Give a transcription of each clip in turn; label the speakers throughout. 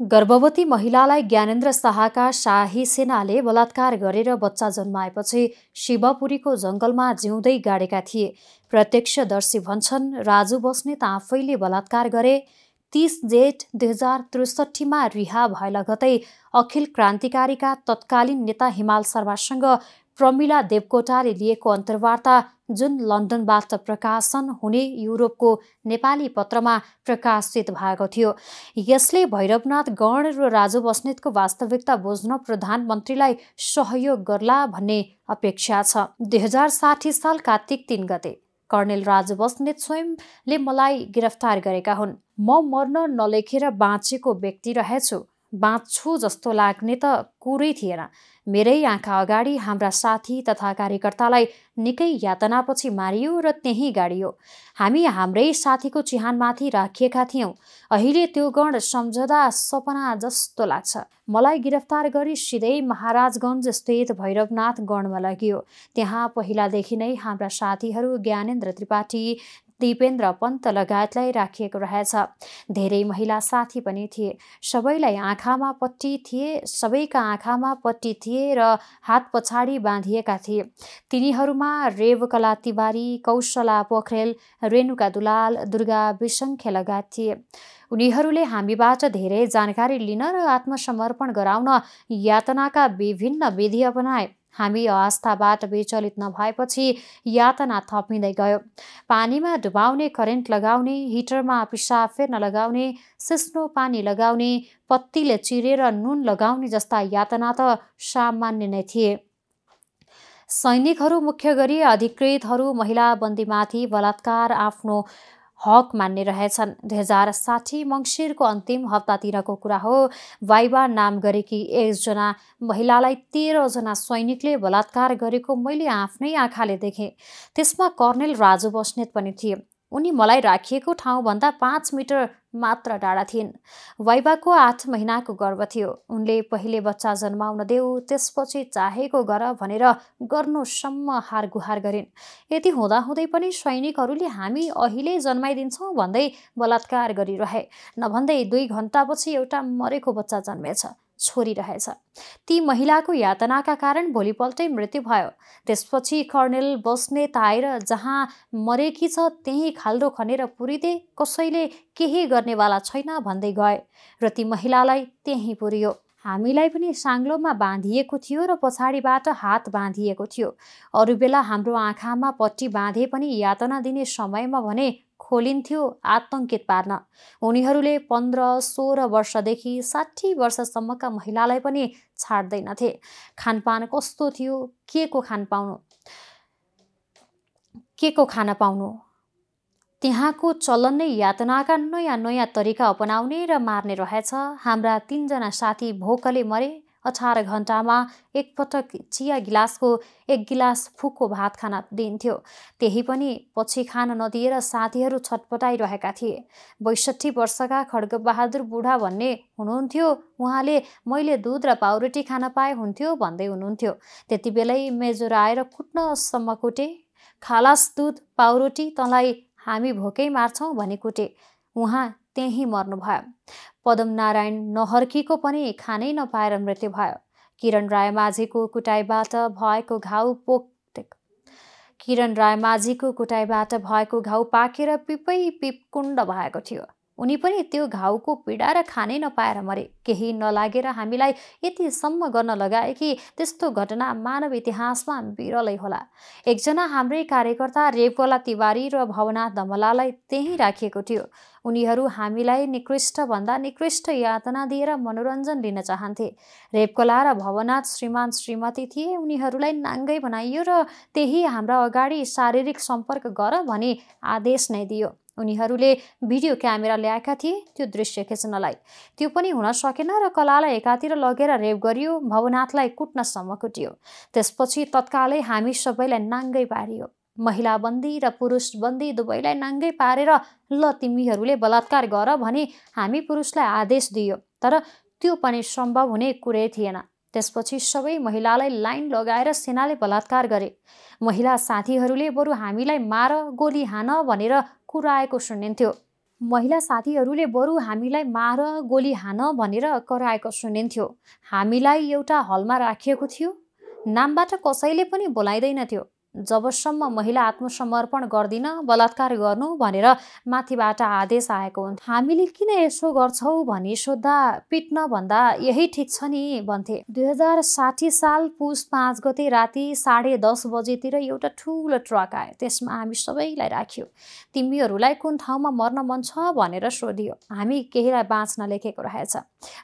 Speaker 1: गर्भवती महिलालाई ज्ञानेन्द्र शाहका शाही सेनाले बलात्कार गरेर बच्चा जन्माएपछि शिवपुरीको जङ्गलमा जिउँदै गाडेका थिए। प्रत्यक्षदर्शी भन्छन्, राजु बस्नेत आफैले बलात्कार गरे। 30 जेठ 2063 रिहा भए लगतै अखिल क्रान्तिकारीका तत्कालीन नेता हिमाल शर्मासँग प्रमिला देवकोटाले लिएको अन्तर्वार्ता, जुन लन्डनबाट प्रकाशन हुने युरोपको नेपाली पत्रमा प्रकाशित भएको थियो, यसले भैरवनाथ गण र राजु बस्नेतको वास्तविकता बुझ्न प्रधानमन्त्रीलाई सहयोग गर्ला भन्ने अपेक्षा छ। 2060 साल कार्तिक 3 गते कर्णेल राजु बस्नेत स्वयंले मलाई गिरफ्तार गरेका हुन्। म मर्न नलेखेर बाँचेको व्यक्ति रहेछु। बाँच्छु जस्तो लाग्ने त कुरै थिएन। मेरै आँखा अगाडि हाम्रा साथी तथा कार्यकर्तालाई निकै यातनापछि मारियो र त्यहीँ गाडियो। हामी हाम्रै साथीको चिहानमाथि राखिएका थियौँ। अहिले त्यो गण सम्झदा सपना जस्तो लाग्छ। मलाई गिरफ्तार गरी सिधै महाराजगञ्ज स्थित भैरवनाथ गणमा लगियो। त्यहाँ पहिलादेखि नै हाम्रा साथीहरू ज्ञानेन्द्र त्रिपाठी, दिपेन्द्र पन्त लगायतलाई राखिएको रहेछ। धेरै महिला साथी पनि थिए। सबैलाई आँखामा पट्टी थिए सबैका आँखामा पट्टी थिए र हात पछाडि बाँधिएका थिए। तिनीहरूमा रेवकला तिवारी, कौशला पोखरेल, रेणुका दुलाल, दुर्गा विसङ्खे लगायत थिए। उनीहरूले हामीबाट धेरै जानकारी लिन र आत्मसमर्पण गराउन यातनाका विभिन्न विधि अपनाए। हामी आस्थाबाट विचलित नभएपछि यातना थपिँदै गयो। पानीमा डुबाउने, करेन्ट लगाउने, हिटरमा पिसाब फेर्न लगाउने, सिस्नो पानी लगाउने, पत्तीले चिरेर नुन लगाउने जस्ता यातना त सामान्य नै थिए। सैनिकहरू, मुख्य गरी अधिकृतहरू महिला बन्दीमाथि बलात्कार आफ्नो हक मान्ने रहेछन्। 2060 मङ्सिरको अन्तिम हप्तातिरको कुरा हो। वाइवा नाम गरेकी 1 जना महिलालाई 13 जना सैनिकले बलात्कार गरेको मैले आफ्नै आँखाले देखेँ। त्यसमा कर्णेल राजु बस्नेत पनि थिए। उनी मलाई राखिएको ठाउँभन्दा 5 मिटर मात्र टाढा थिइन्। वाइवाको 8 महिनाको गर्भ थियो। उनले पहिले बच्चा जन्माउन देऊ, त्यसपछि चाहेको गर भनेर गर्नुसम्म हारगुहार गरिन्। यति हुँदाहुँदै पनि सैनिकहरूले हामी अहिले जन्माइदिन्छौँ भन्दै बलात्कार गरिरहे। नभन्दै 2 घण्टापछि एउटा मरेको बच्चा जन्मेछ, छोरी रहेछ। ती महिलाको यातनाका कारण भोलिपल्टै मृत्यु भयो। त्यसपछि कर्णेल बस्नेत आएर जहाँ मरेकी छ त्यही खाल्डो खनेर पुरिदे, कसैले केही गर्नेवाला छैन भन्दै गए र ती महिलालाई त्यहीँ पुरियो। हामीलाई पनि साङ्लोमा बाँधिएको थियो र पछाडिबाट हात बाँधिएको थियो। अरू बेला हाम्रो आँखामा पट्टी बाँधे पनि यातना दिने समयमा भने खोलिन्थ्यो आतंकित पार्न। उनीहरूले 15-16 वर्षदेखि 60 वर्षसम्मका महिलालाई पनि छाड्दैनथे। खानपान कस्तो थियो, के को खाना पाउनु, त्यहाँको चलन नै यातनाका नयाँ नयाँ तरिका अपनाउने र मार्ने रहेछ। हाम्रा 3 जना साथी भोकले मरे। 18 घण्टामा एकपटक चिया गिलासको 1 गिलास फुको भात खान दिन्थ्यो। त्यही पनि पछि खान नदिएर साथीहरू छटपटाइरहेका थिए। 62 वर्षका खड्गबहादुर बुढा भन्ने हुनुहुन्थ्यो। उहाँले मैले दुध र पाउरोटी खान पाए हुन्थ्यो भन्दै हुनुहुन्थ्यो। त्यति बेलै मेजोर आएर कुट्नसम्म कुटे। खालास दुध पाउरोटी, तँलाई हामी भोकै मार्छौँ भनी कुटे। उहाँ त्यहीँ मर्नुभयो। पदमनारायण नहर्कीको पनि खानै नपाएर मृत्यु भयो। किरण रायमाझीको कुटाइबाट भएको घाउ पाकेर पिपै पिपकुण्ड भएको थियो। उनी पनि त्यो घाउको पीडा र खानै नपाएर मरे। केही नलागेर हामीलाई यतिसम्म गर्न लगाए कि त्यस्तो घटना मानव इतिहासमा बिरलै होला। एकजना हाम्रै कार्यकर्ता रेवकला तिवारी र भवनाथ दमलालाई त्यहीँ राखिएको थियो। उनीहरू हामीलाई निकृष्टभन्दा निकृष्ट यातना दिएर मनोरञ्जन लिन चाहन्थे। रेवकला र भवनाथ श्रीमान श्रीमती थिए। उनीहरूलाई नाङ्गै बनाइयो र त्यही हाम्रा अगाडि शारीरिक सम्पर्क गर भनी आदेश नै दियो। उनीहरूले भिडियो क्यामेरा ल्याएका थिए त्यो दृश्य खिच्नलाई। त्यो पनि हुन सकेन र कलालाई एकातिर लगेर रेप गरियो। भवनाथलाई कुट्नसम्म कुटियो। त्यसपछि तत्कालै हामी सबैलाई नाङ्गै पारियो। महिला बन्दी र पुरुष बन्दी दुवैलाई नाङ्गै पारेर ल तिमीहरूले बलात्कार गर भनी हामी पुरुषलाई आदेश दियो। तर त्यो पनि सम्भव हुने कुरै थिएन। त्यसपछि सबै महिलालाई लाइन लगाएर सेनाले बलात्कार गरे। महिला साथीहरूले बरु हामीलाई मार, गोली हान भनेर कुराएको सुनिन्थ्यो। महिला साथीहरूले बरु हामीलाई मार गोली हान भनेर कराएको सुनिन्थ्यो। हामीलाई एउटा हलमा राखिएको थियो, नामबाट कसैले पनि बोलाइँदैनथ्यो। जबसम्म महिला आत्मसमर्पण गर्दिन बलात्कार गर्नु भनेर माथिबाट आदेश आएको हुन्थ्यो। हामीले किन यसो गर्छौ भनी सोद्धा पिट्न भन्दा यही ठिक छ नि भन्थे। 2060 साल पुस 5 गते राति 10:30 बजेतिर एउटा ठुलो ट्रक आयो। त्यसमा हामी सबैलाई राखियो। तिमीहरूलाई कुन ठाउँमा मर्न मन छ भनेर सोधियो। हामी केहीलाई बाँच्न लेखेको रहेछ।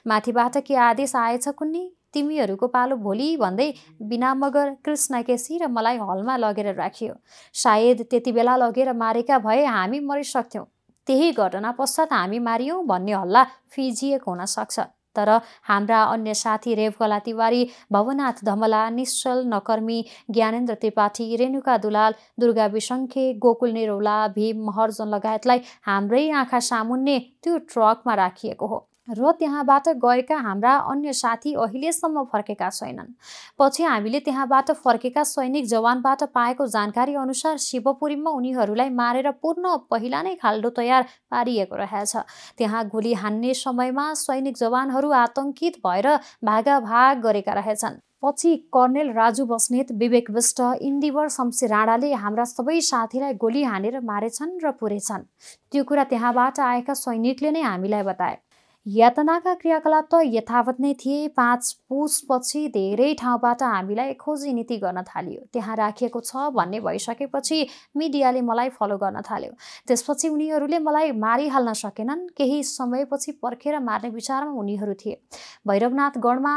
Speaker 1: माथिबाट के आदेश आएछ कुन्नी, तिमीहरूको पालो भोलि भन्दै बिना मगर, कृष्ण केसी र मलाई हलमा लगेर राखियो। सायद त्यति बेला लगेर मारेका भए हामी मरिसक्थ्यौँ। त्यही घटना पश्चात हामी मारियौँ भन्ने हल्ला फिजिएको हुन सक्छ। तर हाम्रा अन्य साथी रेवकला तिवारी, भवनाथ धमला, निश्चल नकर्मी, ज्ञानेन्द्र त्रिपाठी, रेणुका दुलाल, दुर्गा बिसङ्खे, गोकुल निरौला, भीम महर्जन लगायतलाई हाम्रै आँखा सामुन्ने त्यो ट्रकमा राखिएको हो र त्यहाँबाट गएका हाम्रा अन्य साथी अहिलेसम्म फर्केका छैनन्। पछि हामीले त्यहाँबाट फर्केका सैनिक जवानबाट पाएको जानकारी अनुसार शिवपुरीमा उनीहरूलाई मारेर पूर्ण पहिला नै खाल्डो तयार पारिएको रहेछ। त्यहाँ गोली हान्ने समयमा सैनिक जवानहरू आतंकित भएर भागाभाग गरेका रहेछन्। पछि कर्णेल राजु बस्नेत, विवेक विष्ट, इन्दिवर शमशेर राणाले हाम्रा सबै साथीलाई गोली हानेर मारेछन् र पुरेछन्। त्यो कुरा त्यहाँबाट आएका सैनिकले नै हामीलाई बताए। यातनाका क्रियाकलाप त यथावत नै थिए। 5 पुसपछि धेरै ठाउँबाट हामीलाई खोजी नीति गर्न थालियो। त्यहाँ राखिएको छ भन्ने भइसकेपछि मिडियाले मलाई फलो गर्न थाल्यो। त्यसपछि उनीहरूले मलाई मारिहाल्न सकेनन्। केही समयपछि पर्खेर मार्ने विचारमा उनीहरू थिए। भैरवनाथगढमा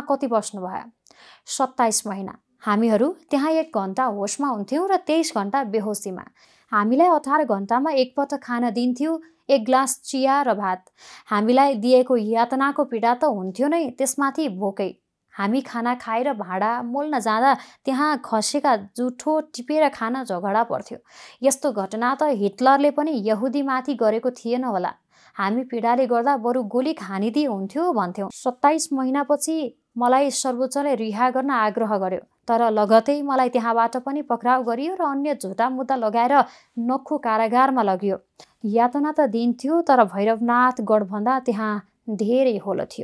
Speaker 1: कति बस्नुभयो? 27 महिना। हामीहरू त्यहाँ 1 घण्टा होसमा हुन्थ्यौँ र 23 घण्टा बेहोसीमा। हामीलाई 18 घण्टामा एकपटक खान दिन्थ्यो, 1 ग्लास चिया र भात। हामीलाई दिएको यातनाको पीडा त हुन्थ्यो नै, त्यसमाथि भोकै। हामी खाना खाएर भाँडा मोल्न जाँदा त्यहाँ खसेका जुठो टिपेर खान झगडा पर्थ्यो। यस्तो घटना त हिटलरले पनि यहुदीमाथि गरेको थिएन होला। हामी पीडाले गर्दा बरु गोली खानिदिए हुन्थ्यो भन्थ्यौँ। 27 महिनापछि मलाई सर्वोच्चले रिहा गर्न आग्रह गर्यो। तर लगतै मलाई त्यहाँबाट पनि पक्राउ गरियो र अन्य झुटा मुद्दा लगाएर नक्खु कारागारमा लगियो। यातना त दिन्थ्यो, तर भैरवनाथगढभन्दा त्यहाँ धेरै होलो थियो।